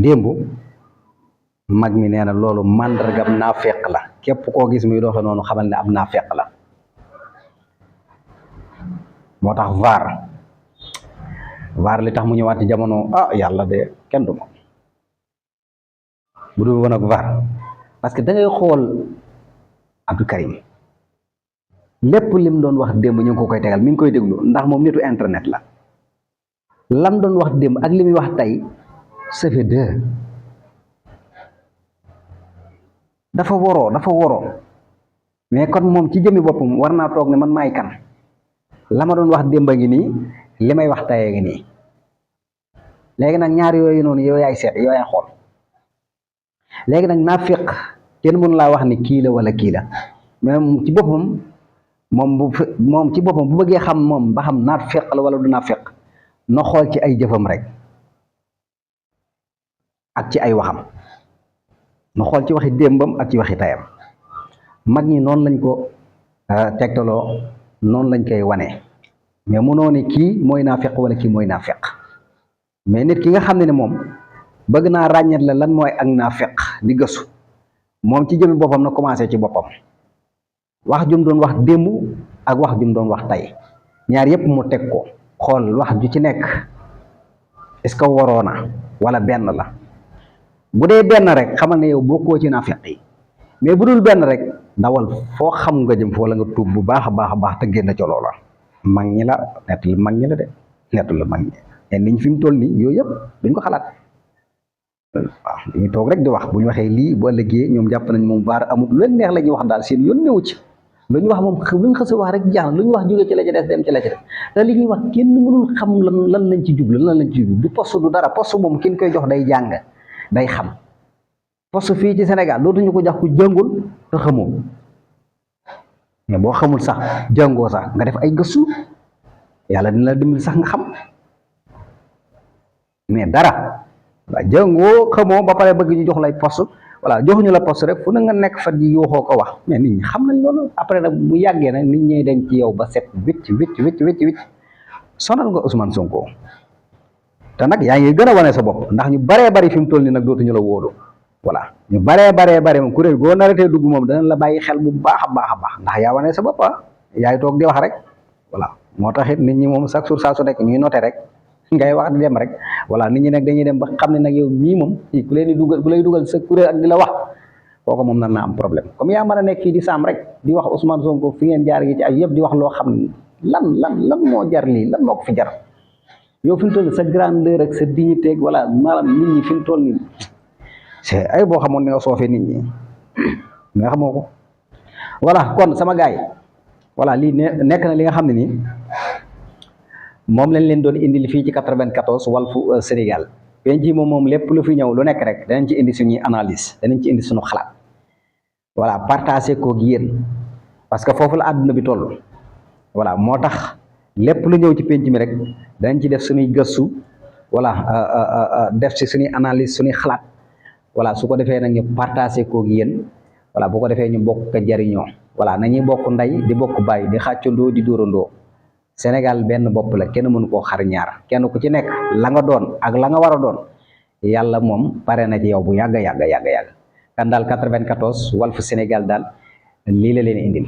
démb mag mi nee na loolu màndargam naafeq la képp koo gis muy doxe noonu xamal ne ab naafeq la. moo tax vaar li tax mu ñëwaat ci jamono yàlla de kenn du moom bu dul woon ak vaar parce que da ngay xool Abdou Karim lépp lim doon wax démb ñu ngi ko koy tegal mi ngi koy déglu ndax moom nitu internet la. lam doon wax démb ak li muy wax tey ça fait deux dafa woroo mais kon moom ci jëmi boppam war naa toog ne man maay kan la ma doon wax démb a ngi nii li may wax tey a ngi nii léegi nag ñaar yooyu noonu yow yaay seet yow yaay xool léegi nag naafiq kenn mënu laa wax ni kii la wala kii la mais ci boppam moom ci boppam bu bëggee xam moom ba xam naafiq la wala du naafiq na xool ci ay jëfam rek ak ci ay waxam na xool ci waxi démbam ak ci waxi tayam mag ñi noonu lañ ko tegtaloo noonu lañ koy wane mais munoo ne kii mooy naafiq wala kii mooy naafiq mais nit ki nga xam ne moom bëgg naa ràññet la lan mooy ak naafiq di gëstu moom ci jëmi boppam na commencé ci boppam wax jum doon wax démb ak wax jum doon wax tey ñaar yépp mu teg ko xool wax ju ci nekk est-ce que waroo na wala benn la bu dee benn rek xamal ne yow bokkoo ci naafiq yi mais bu dul benn rek dawal foo xam nga jëm foo la nga tuub bu baax a baax te génn ca loola mag ñi la nett la mag ñi la de nettu la mag ñi te niñ fi mu toll nii yooyu yëpp duñ ko xalaat waaw dañuy toog rek di wax bu ñu waxee lii bu ëllëgee ñoom jàpp nañ moom vaar amul lu leen neex la ñuy wax daal seen yoon newu ci lu ñu wax moom lu ñu xës a wax rek jaax lu ñu wax jóge ci la ca des dem ci la ca des te li ñuy wax kenn mënul xam lan lañ ci jublu lan lañ ci jublu du poste du dara poste moom kin koy jox day jàng day xam poste fii ci Sénégal dootuñu ko jox ku jàngul te xamoo mais boo xamul sax jàngoo sax nga def ay gëstu yàlla dina la dimbali sax nga xam mais dara waaw jàngoo xamoo ba pare bëgg ñu jox lay poste voilà joxuñu la poste rek fu na nga nekk fa di yooxoo ko wax mais nit ñi xam nañ loolu après nag bu yàggee nag nit ñi dañ ci yow ba set wicc sonal nga Ousmane Sonko te nag yaa ngi gën a wane sa bopp ndax ñu baree bari fi mu toll nii nag dootuñu la wóolu voilà ñu baree moom kuréel goo naratee dugg moom danañ la bàyyi xel bu baax a baax ndax yaa wane sa bopp yaay toog di wax rek voilà moo tax it nit ñi moom chaque jour saa su nekk ñuy noté rek ngay wax di dem rek voilà nit ñi nag dañuy dem ba xam ne nag yow mii moom ku leen di dugal ku lay dugal sa kuréel ak di la wax kooku moom nar naa am problème comme yaa mën a nekk fii di saam rek di wax Ousmane Sonko fi ngeen jaar gi ci ay yëpp di wax loo xam ne lan moo jar lii lan moo ko fi jar yow fi mu toll sa grandeur ak sa dignité voilà maanaam nit ñi fi mu toll nii c'est ay boo xamoon ne nga soofee nit ñi mais xamoo ko voilà kon sama gars yi voilà lii nekk na li nga xam ne nii moom lañ leen doon indil fii ci 94 Walfu Sénégal penc ji moom lépp lu fi ñëw lu nekk rek danañ ci indi suñuy analyse danañ ci indi suñu xalaat voilà partagé ko ak yéen parce que foofu la àdduna bi toll voilà moo tax lépp lu ñëw ci penc mi rek danañ ci def suñuy gëstu voilà def ci suñuy analyse suñuy xalaat voilà su ko defee nag ñu partagé ko ak yéen voilà bu ko defee ñu bokk ko jariñoo voilà nañuy bokk ndey di bokk baay di xàccandoo di dóorandoo Sénégal benn bopp la kenn mënu koo xar ñaar kenn ku ci nekk la nga doon ak la nga war a doon yàlla moom pare na ci yow bu yàgg kan daal 94 Walfu Sénégal daal lii la leen indil